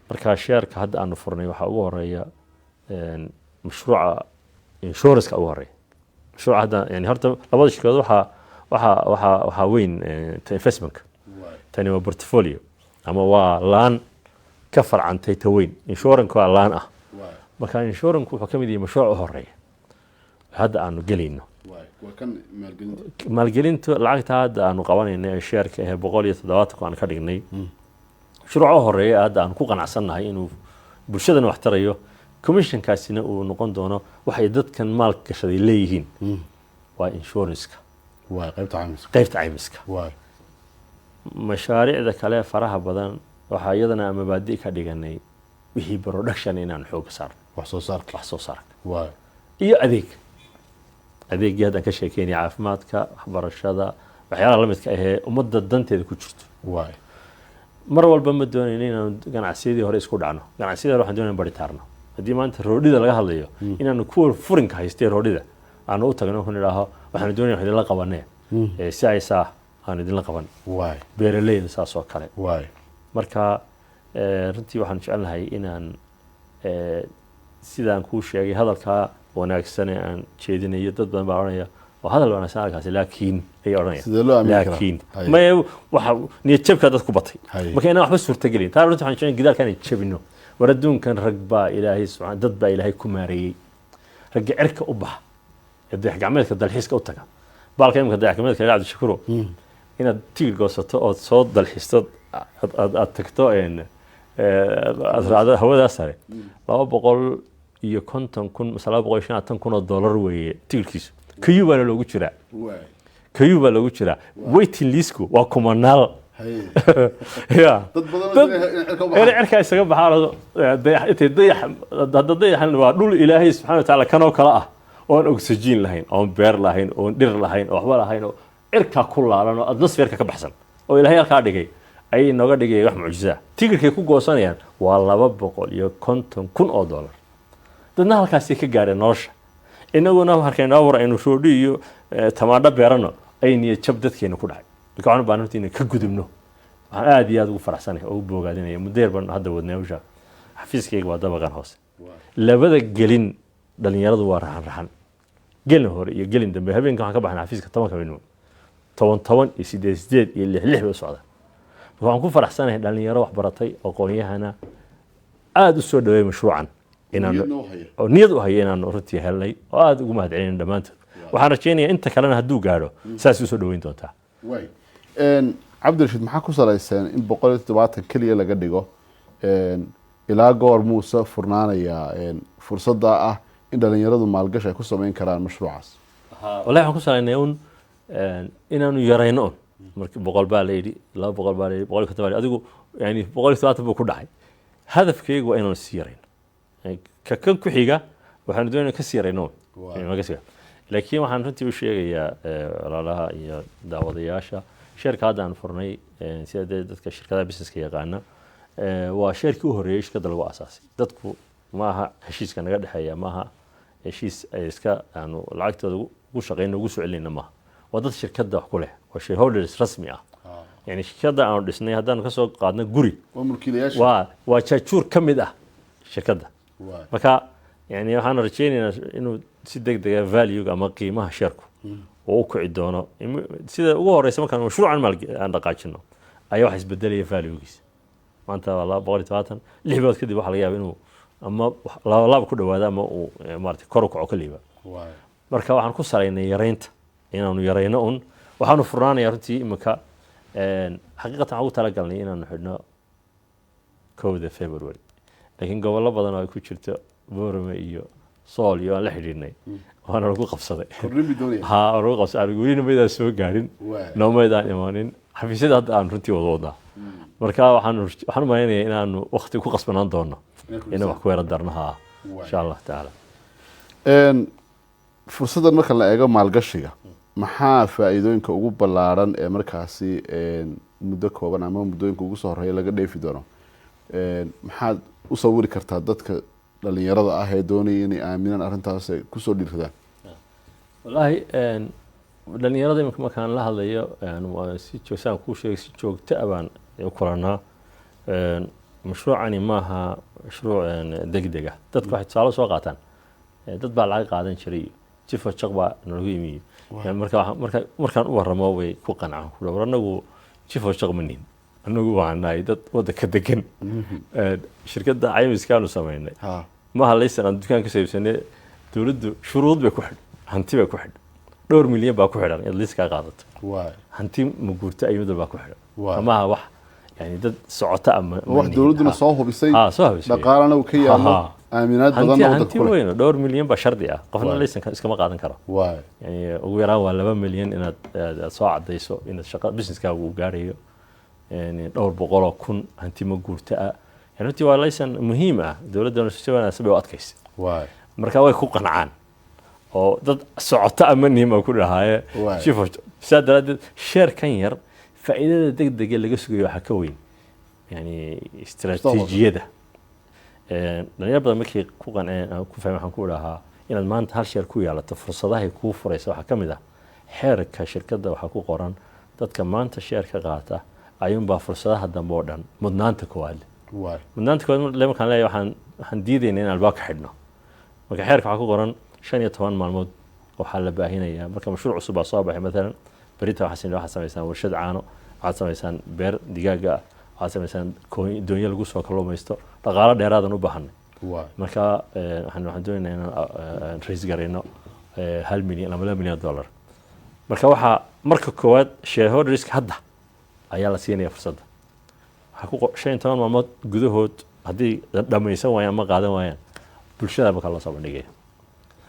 Marka sheerka hadda aanu furnay waxaa ugu horeeya mashruuca insuranceka ugu horeeya. Mashruuca hadda, yani horta labada shirkadood waxaa weyn ta investmentka. Tani waa portfolio ama waa laan ka farcantay ta weyn. Insurance waa laan ah. Marka insurance wuxuu ka mid yahay mashruuca u horeeya hadda aanu gelayno. Waa kan maalgelinta. Maalgelintu lacagta hadda aanu qabanayna ee sheerka ee 170 aan ka dhignay, shuruuco horeeya hadda aan ku qanacsannahay inuu bulshadana wax tarayo, commissionkaasina uu noqon doono waxay dadkan maal gashaday leeyihiin, waa insuranceka. Waay, qaybta caymiska. Qaybta caymiska. Mashaariicda kale faraha badan waxaa iyadana aan mabaadi ka dhiganay wixii production inaan xooga saarno. Wax soo saarka. Wax soo saarka iyo adeeggii haddaan ka sheekeynaya, caafimaadka, waxbarashada, waxyaalaha la midka ahee ummadda danteeda ku jirto. Mar walba ma doonayno inaanu ganacsiyadii hore isku dhacno. Ganacsiyadii hore waxaan doonayna baritaarno. Haddii maanta roodhida laga hadlayo, inaanu kuwa furinka haystee roodhida aanu u tagno, ku nidhaaho waxaanu doonaya wax idinla qabanee. Si ay saa aanu idinla qaban. Beeraleyda saas oo kale. Marka runtii waxaan jecelnahay inaan sidaan kuu sheegay, hadalkaa wanaagsan ee aan jeedinayo, dad badan baa odhanaya waa hadal wanaagsan hadalkaasi, laakiin ayay odhanaya. Sidee loo aamini karaa? Laakiin maya, waxa niyad jabkaa dad ku batay. Marka inaan waxba suurtagelin taa, runtii waxaan jecel gidaalka inaan jabino. War adduunkan rag baa Ilaahay subxaan, dad baa Ilaahay ku maareeyey. Ragga cirka u baxa ee dayax gacmeedka dalxiiska u taga, baalka imika dayax gacmeedka la Cabdishakuro, inaad tigidh goosato ood soo dalxiisto, aad tagto, aad raacdo hawadaa sare, 250,000 mise 250,000 oo dollar weeye tigidhkiisu. Queue baana loogu jiraa. Queue baa loogu jiraa, waiting listku waa kumanaal. Ya. Dad badan oo inay cirka u inay baxaan. Cirkaa isaga baxaan oo, dayax intay dayax hadda, dayaxan waa dhul Ilaahay subxaana wa tacaala kanoo kale ah, oon oxygen lahayn, oon beer lahayn, oon dhir lahayn, oo waxba lahayn, oo cirkaa ku laalan, oo atmosphere-ka ka baxsan, oo Ilaahay halkaa dhigay, ayay inooga dhigaya wax mucjisa. Tigirkay ku goosanayaan waa 250,000 oo dollar. Dadna halkaasay ka gaareen nolosha. Inaguna markaynu awr aynu roodhi iyo tamaandho beerano, ay niyad jab dadkeena ku dhacay. Marka waxaan u baahan runtii inaan ka gudubno. Waxaan aad iyo aad ugu faraxsanahay oo ugu boogaadinaya, muddo yar baan hadda wadnay hawsha. Xafiiskayga waa dabaqan hoose. Labada gelin dhalinyaradu waa raxan raxan, gelin hore iyo gelin dambe. Habeenka waxaan ka baxnay xafiiska 10-ka habeenimo, 10 10 iyo 8 8 iyo 6 6 bay u socdaan. Marka waxaan ku faraxsanahay dhalinyaro wax baratay, aqoon-yahana, aada u soo dhaweeyay mashruucan inaan Niyadna u haya. Oo niyad u haya inaanu runtii helnay, oo aada ugu mahadcelinay dhammaantood. Waxaan rajaynayaa inta kalena hadduu gaadho saas usoo dhaweyn doontaa. Waay. Cabdirashiid, maxaa ku salayseen in 170 keliya laga dhigo? Ilaa goor muuse furnaanayaa fursadda ah in dhalinyaradu maalgashi ay ku samayn karaan mashruucaas? Wallahi waxaan ku salaynay un inaanu yarayno un. Marka 100 baa la yidhi, 200 baa la yidhi, 150 baa la yidhi, adigu yani 170 buu ku dhacay. Hadafkaygu waa inaanu sii yarayno. Yani ka kan ku xiga waxaanu doonayna ka sii yarayno un. Yani ka sii. Laakiin waxaan runtii u sheegayaa walaalaha iyo daawadayaasha, sheerka hadda aan furnay, sida dee dadka shirkadaha businesska yaqaana, waa sheerkii u horreeyey shirkadda lagu aasaasay. Dadku ma aha heshiiska naga dhexeeya, ma aha heshiis ay iska aanu lacagtooda ugu shaqeyno ugu soo celinayna maaha. Waa dad shirkadda wax ku leh, waa shareholders rasmi ah. Yani shirkadda aanu dhisnay, haddaanu kasoo qaadno guri, waa mulkiilayaasha. Waa jaajuur ka mid ah shirkadda. Marka yani waxaan rajaynaynaa inuu si deg dega value ama qiimaha sheerku uu u kici doono. Sida ugu horeysa markaan mashruucan maal aan dhaqaajino ayaa waxa isbedelaya valuegiisa. Maanta waa 270, 6 bilood kadib waxaa laga yaaba inuu ama laba laab ku dhawaado ama uu maarata kor u kaco kaliiba. Marka waxaan ku salaynay yaraynta, inaanu yarayno un. Waxaanu furnaanaya runtii imika, xaqiiqatan waxaan ugu talagalnay inaanu xidhno 1da February, laakiin gobollo badan oo ay ku jirto Boorame iyo Sool iyo aan la xidhiidhnay, waana lagu qabsaday. Kordhin bay doonayaan. Ha, waa lagu qabsaday. Anigu welina maydaan soo gaarin, noomaydaan imaanin xafiisyada hadda aan runtii wada wadnaa. Marka waxaan u malaynayaa inaanu waqti ku qasbanaan doono inaan wax ku yara darno, ha, insha Allah tacaala. Fursaddan marka la eego maalgashiga, maxaa faa'iidooyinka ugu ballaaran ee markaasi muddo kooban ama muddooyinka ugu soo horreeya laga dheefi doono? Maxaad u sawiri kartaa dadka dhalinyarada ah ee doonaya inay aaminaan arrintaas, ay kusoo dhiiradaan? Wallaahi dhalinyarada imika markaan la hadlayo, waa si saan kuu sheegay, si joogto ah baan u kulanaa. Mashruucani maaha mashruuc degdeg ah. Dadku waxay tusaale soo qaataan, dad baa lacag qaadan jiray iyo jifo jaq baa nalagu yimi. Marka markaan u warramo way ku qancaan, ku war anagu jifo jaq ma nihin, anagu waxaan nahay dad waddanka degan. Shirkadda caymiskaanu samaynay maaha laysan aan dukaan ka soo iibsanay. Dowladdu shuruud bay ku xidh, hanti bay ku xidh. Dhowr milyan baa ku xidhan inaad liiskaa qaadato. Hanti maguurto ay mid walbaa ku xidhan. Maaha wax yani dad socota ama wax dowladduna soo hubisay. Soo hubisay. Dhaqaalana uu ka yaallo, aaminaad hanti badanna waddanka hanti ku leh. Weyn oo dhowr milyan baa shardi ah. Qofna laysanka iskama qaadan karo. Yani ugu yaraan waa 2 milyan inaad aad soo cadayso inaad shaqa businesskaagu uu gaarayo, yani dhowr boqoloo kun hanti ma guurta ah. Yani runtii waa laysan muhiim ah, dowladdana si wanaagsan bay u adkaysay. Marka way ku qancaan oo dad socota ama nihin baa ku dhahaaye. Chief of sidaa daraaddeed sheerkan yar faa'iidada degdega laga sugayo waxaa ka weyn yani istiraatiijiyada. Dhalinyaro badan markay ku qanceen aan ku fahmay, waxaan ku dhahaa inaad maanta hal sheer ku yeelato fursadahay kuu furaysa waxaa ka mid ah xeerka shirkadda waxaa ku qoran dadka maanta sheer ka qaata ayuunbaa fursadaha dambe oo dhan mudnaanta koowaad leh. Mudnaanta koowaad le markaan leeyahay, waxaan diidaynaa in albaabka xidhno. Marka xeerka waxaa ku qoran 15 maalmood waxaa la baahinayaa marka mashruuc cusub baa soo baxay. Maalan berita waxaad samaysaan warshad caano, waxaad samaysaan beer digaaga ah, waxaad samaysaan doonyo lagu soo kalluumaysto, dhaqaalo dheeraadan u baahanay. Marka waxaan doonaynaa inaan raise garayno 1 milyan ama $2 milyan. Marka waxaa marka koowaad shareholderska hadda ayaa la siinaya fursadda. Waxaa ku 15 maalmood gudahood haddii dhammaysan waayaan ama qaadan waayaan, bulshada markaa loo soo bandhigaya.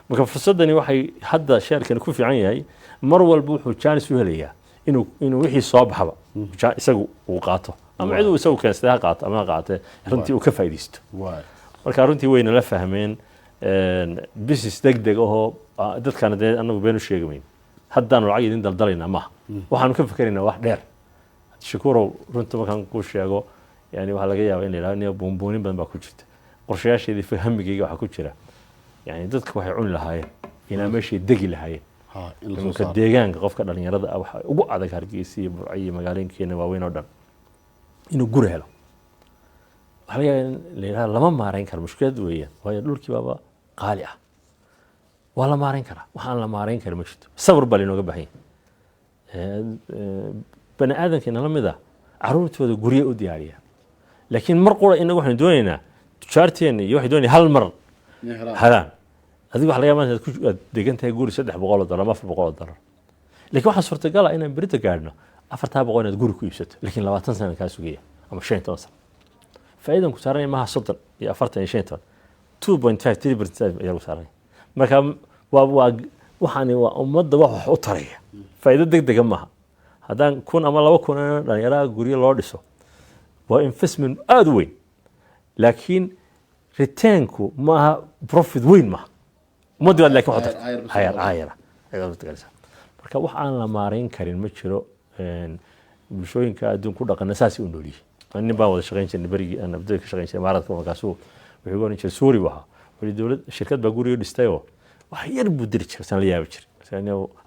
Marka fursaddani waxay hadda sheerkani ku fiican yahay, mar walba wuxuu jaanis u helayaa inuu wixii soo baxaba isagu uu qaato ama cid uu isagu keensaday ha qaato ama ha qaatee, runtii uu ka faa'iidaysto. Marka runtii wayna la fahmeen business deg deg ahoo dadkana dee anagu been u sheegi mayno, haddaanu lacag idin daldalaynaa maaha, waxaanu ka fikeraynaa wax dheer. Shakuurow, runta markaan kuu sheego, yani waxaa laga yaabaa in la yidhahdo niyo buunbuunin badan baa ku jirta qorshayaasheedii. Hamigayga waxaa ku jira yani dadka waxay cuni lahaayeen ilaa meeshay degi lahaayeen. In la soo Iminka saaro. Deegaanka qofka dhalinyarada ah waxaa ugu adag Hargeysa iyo Burco iyo magaalooyinkeena waaweyn oo dhan inuu guri helo. Waxaa laga yaabaa in la yidhahdo lama maarayn karo, mushkilad weeyaan, waayo dhulkii baaba qaali ah. Waa la maarayn karaa, wax aan la maarayn karin ma jirto, sabr baa lainooga baahan yahay. Bani aadamka inala mid ah caruurtooda gurye u diyaariya, laakiin mar qura inagu waxaynu doonaynaa, tujaarteenna iyo waxay doonayaan hal mar Inay helaan. Helaan. Adigu waxa laga yaabaa inaad aad degan tahay guri $300 ama $400, laakiin waxaa suurtagal ah inaan berita gaadhno 400 inaad guri ku iibsato, laakiin 20 sana kaa sugaya ama 15 sano. Faa'iidan ku saaranaya maaha 30 iyo 40 iyo 15, 2.5, 3% ayaa lagu saaranaya. Marka waa waxaani waa ummadda wax u taraya, faa'iido deg dega maaha. Haddaan 1000 ama 2000 oo dhalinyaraha guryo loo dhiso waa investment aada u weyn, laakiin returnku maaha profit weyn maaha ummadii baad laakiin wax u tarta. Ayar- ayar Ayar ayara ayaad u tagaysaa. Marka wax aan la maarayn karin ma jiro. Bulshooyinka adduun ku dhaqana saasay u noolyihiin. Nin baan wada shaqayn jirnay berigii aan abdooy ka shaqayn jiray imaaraadka, markaasuu wuxuu igu oran jiray, Suuri buu ahaa, wuxuu dowlad shirkad baa guriga dhistayoo wax yar buu diri jiray, saan la yaabi jiray.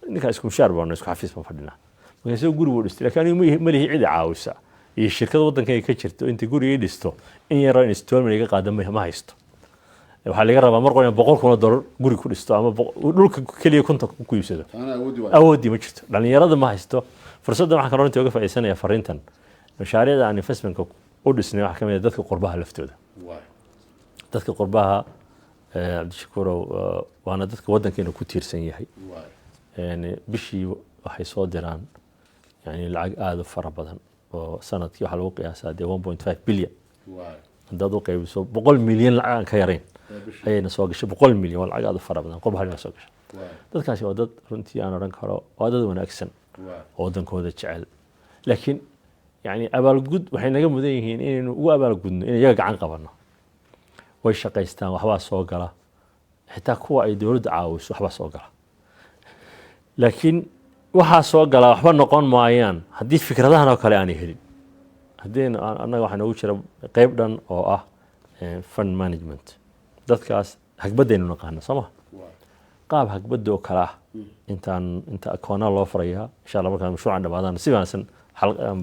Ninkaa isku mushaar baanu, isku xafiis baan fadhinaa, markaasuu guri buu dhistay, laakiin anigu ma lihi cid i caawisa iyo shirkad waddankayga ka jirto inta guriga dhisto in yaroo installment iga qaada ma haysto. Waxaa laga rabaa mar qor $100,000 guri ku dhisto ama dhulka keliya 50 ku iibsado. Taana awoodi waay. Awoodii ma jirto, dhalinyarada ma haysto fursaddan. Waxaan kaloo runtii uga faa'iidaysanaya fariintan, mashaariicda aan investmentka u dhisnay waxaa ka mid ah dadka qurbaha laftooda. Dadka qurbaha, Cabdishakuurow, waana dadka waddankeena ku tiirsan yahay. Yani bishii waxay soo diraan yani lacag aada u fara badan oo sanadkii waxaa lagu qiyaasaa dee 1.5 billion. Haddaad u qaybiso, 100 milyan lacag aan ka yarayn ayayna soo gashay. 100 milyan waa lacag aada u fara badan qurbaha dhinaca soo gashay. Dadkaasi waa dad runtii aan odhan karo waa dad wanaagsan oo waddankooda jecel, laakiin yani abaalgud waxay naga mudan yihiin inaynu ugu abaalgudno in iyaga gacan qabanno. Way shaqaystaan, waxbaa soo gala, xitaa kuwa ay dowladda caawiso waxbaa soo gala, laakiin waxaa soo galaa waxba noqon maayaan haddii fikradahan oo kale aanay helin. Haddii annaga waxaa noogu jira qeyb dhan oo ah fund management. Dadkaas hagbadaynu naqaana soo ma qaab hagbadda oo kale ah intaan inta akoona loo furayaa, insha Allah markaan mashruucan dhamaadaan si wanaagsan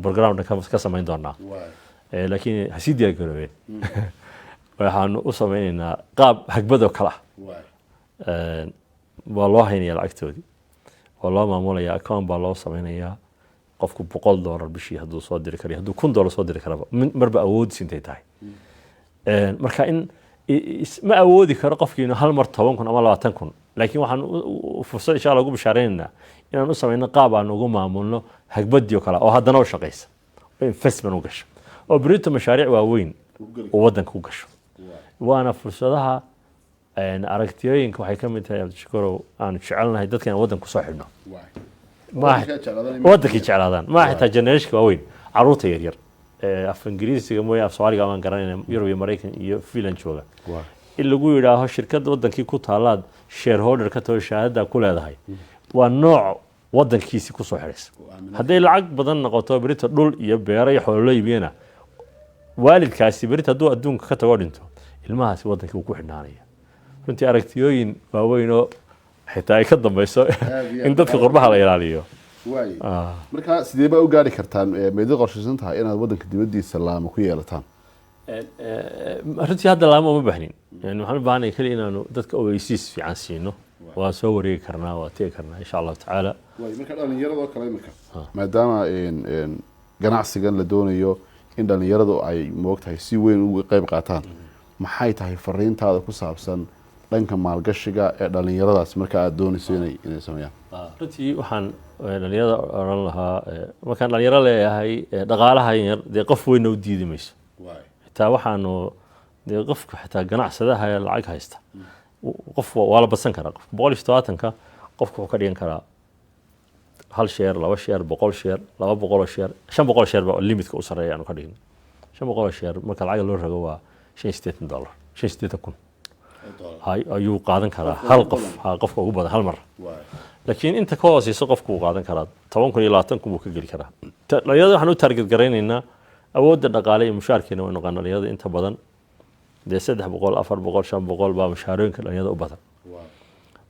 program dhan ka samayn doonaa. Laakiin ha sii diyaar garoobeen, waxaanu u sameynaynaa qaab hagbad oo kale ah. Waa loo haynaya lacagtoodii, waa loo maamulaya, account baa loo sameynayaa. Qofku $100 bishii hadduu soo diri karayo, hadduu $1000 soo diri karaba, marba awoodis intay tahay. Marka in Ma awoodi karo qofkiinu hal mar 10,000 ama 20,000, laakiin waxaan fursad insha Allah ugu bishaareynayna inaan u samayno qaab aan ugu maamulno hagbadii oo kale oo haddana u shaqaysa oo investment u gasho oo berito mashaariic waaweyn oo waddanka u gasho. Waana fursadaha aragtiyooyinka waxay ka mid tahay, Cabdishakuurow, aanu jecelnahay dadka inaan waddanka kusoo xidhno. Waddankii jeclaadaan, ma xitaa generationka waaweyn, caruurta yaryar af Ingiriisiga mooye af Soomaaliga amaan garanayna, Yurub iyo Maraykan iyo Finland jooga, in lagu yidhaaho shirkadda waddankii ku taalaad shareholder ka taho, shahaadada ku leedahay, waa nooc waddankiisii kusoo xidhaysa. Hadday lacag badan noqoto, berito dhul iyo beero iyo xoolo loo iibiyana, waalidkaasi berito hadduu adduunka ka tago, dhinto, ilmahaasi waddankii wuu ku xidhnaanaya. Runtii aragtiyooyin waaweyn oo xitaa ay ka dambeyso in dadka qurbaha la ilaaliyo. Marka sidee baa u gaari kartaan? Maydin qorshaysan tahay inaad waddanka dibaddiisa laamo ku yeelataan? Runtii hadda laamo uma baahnin. Yani waxaan u baahanay keliya inaanu dadka ogeysiis fiican siino. Waa soo wareegi karnaa, waa tegi karnaa insha Allahu tacaala. Marka dhalinyaradoo kale imika, maadaama ganacsigan la doonayo in dhalinyaradu ay moogtahay si weyn uga qeyb qaataan, maxay tahay fariintaada ku saabsan dhanka maalgashiga ee dhalinyaradaas marka aada doonayso inay sameeyaan? Runtii waxaan dhalinyarada odhan lahaa, markaan dhalinyaro leeyahay, dhaqaalaha yar dee qof weynna u diidi mayso. Xitaa waxaanu dee qofka xitaa ganacsadaha ee lacag haysta, qof waa la badsan karaa. Qofka 170-ka qofka wuxuu ka dhigan karaa hal share, laba share, 100 share, 200 share, 500 share baa limitka u sarreeya aanu ka dhignay. 500 share marka lacag loo rogo waa $85, 85,000 ayuu qaadan karaa hal qof, ha, qofka ugu badan hal mar. Laakiin inta ka hooseysa qofku wuu qaadan karaa, 10,000 iyo 20,000 buu ka geli karaa. Dhalinyarada waxaan u target garaynaynaa awoodda dhaqaale iyo mushaarkeena way noqon. Dhalinyarada inta badan dee 300, 400, 500 baa mushaarooyinka dhalinyarada u badan.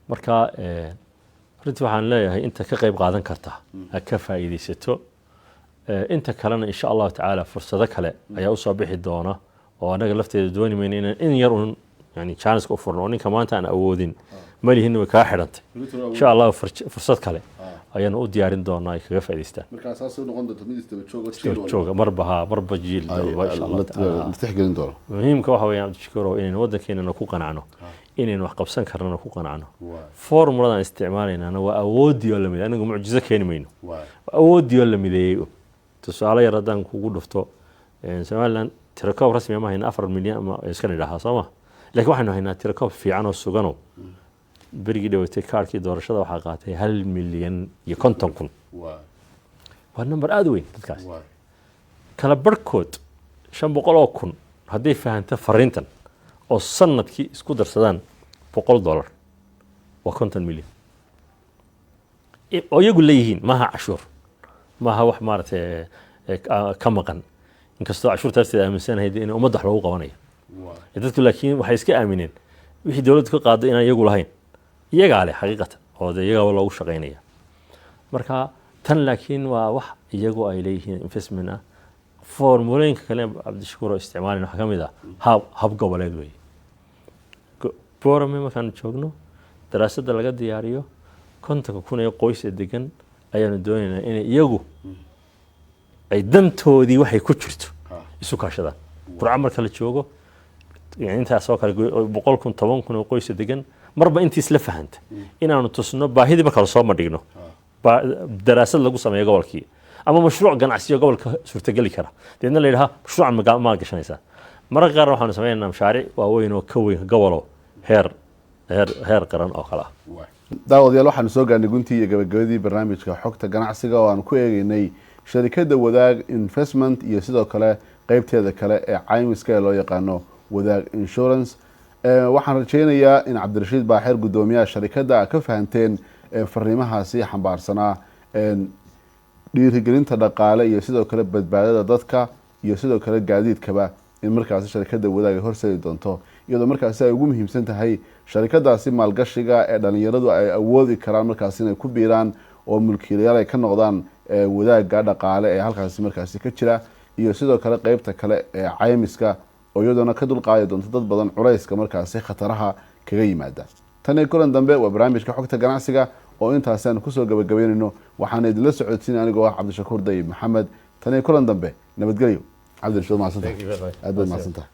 Marka runtii waxaan leeyahay inta ka qayb qaadan karta ha ka faa'iidaysato. Inta kalena insha Allahu tacaala fursado kale ayaa usoo bixi doona oo annaga lafteeda dooni mayno inaan in yar un yani chance u furno oo ninka maanta aan awoodin malihin way kaa xidhantay. Insha Allahu fursad kale ayaanu u diyaarin doonaa ay kaga faa'iidaystaan. Markaa saasay noqon doonta mid isdaba joog oo jiil walba jooga, marba ha marba jiil walba insha Allahu tacaala. La tixgelin doono. Muhiimka waxa weeyaan, Cabdishakuurow, inaynu waddankeenana ku qanacno, inaynu wax qabsan karnana ku qanacno. Formuladan isticmaalaynana waa awooddii oo la mideeyey. Anigu mucjizo keeni mayno, waa awooddii oo la mideeyey. Tusaale yar haddaan kugu dhufto, Somaliland tirakoob rasmi ma hayna, 4 milyan ama iska nidhahaa, soo ma? Laakiin waxaynu haynaa tirakoob fiican oo sugano. Berigii dhawatay kaarkii doorashada waxaa qaatay 1,050,000. Waa number aada u weyn. Dadkaas kala barhkood, 500,000, hadday fahanto fariintan oo sanadkii isku darsadaan $100, waa 50 milyan oo iyagu leeyihiin. Maaha cashuur, maaha wax maaragtay ka maqan, inkastoo cashuurta lafteeda aaminsanahay dee in ummadda wax loogu qabanayo. Dadku laakiin waxay iska aamineen wixii dowladdu ka qaado inaan iyagu lahayn. Iyagaa leh xaqiiqatan, oo dee iyagaaba loogu shaqaynaya. Marka tan laakiin waa wax iyagu ay leeyihiin, investment ah. Formulooyinka kale, Cabdishakuur, oo isticmaalin waxaa ka mid ah hab goboleed weeye. Borame markaan joogno, daraasadda laga diyaariyo 50,000 ee qoys ee degan ayaanu doonaynaa inay iyagu ay dantoodii waxay ku jirto isu kaashadaan. Burco marka la joogo, yani intaas oo kale 100,000, 10,000 oo qoysa degan, marba intii isla fahanta inaanu tusno baahidii marka lasoo bandhigno, daraasad lagu sameeyo gobolkii ama mashruuc ganacsiyo gobolka suurtageli kara, deedna la yidhaha mashruucan maal gashanaysaa. Mararka qaarna waxaanu sameynaynaa mashaariic waaweyn oo ka weyn gobolo, heer qaran oo kale ah. Daawadayaal, waxaanu soo gaarnay guntii iyo gabagabadii barnaamijka xogta ganacsiga oo aanu ku eegeynay sharikadda Wadaag Investment iyo sidoo kale qeybteeda kale ee caymiska ee loo yaqaano Wadaag Insurance. Waxaan rajeynayaa in Cabdirashiid Baaxeer, guddoomiyaha sharikadda, a ka fahanteen fariimahaasi xambaarsanaa dhiirigelinta dhaqaale iyo sidoo kale badbaadada dadka iyo sidoo kale gaadiidkaba, in markaasi sharikadda Wadaag ay horseedi doonto, iyadoo markaasi ay ugu muhiimsan tahay sharikadaasi maalgashiga ee dhalinyaradu ay awoodi karaan markaasi inay ku biiraan oo mulkiilayaal ay ka noqdaan wadaagga dhaqaale ee halkaasi markaasi ka jira, iyo sidoo kale qeybta kale ee caymiska oo iyadoona ka dulqaadi doonto dad badan culayska markaasi khataraha kaga yimaada. Tan iyo kulan dambe, waa barnaamijka xogta ganacsiga oo intaasi aanu kusoo gabagabeynayno. Waxaana idinla socodsiin anigoo ah Cabdishakuur Dayib Maxamed. Tan iyo kulan dambe, nabadgelyo. Cabdirashiid, mahadsantahay, aad baad mahadsantahay.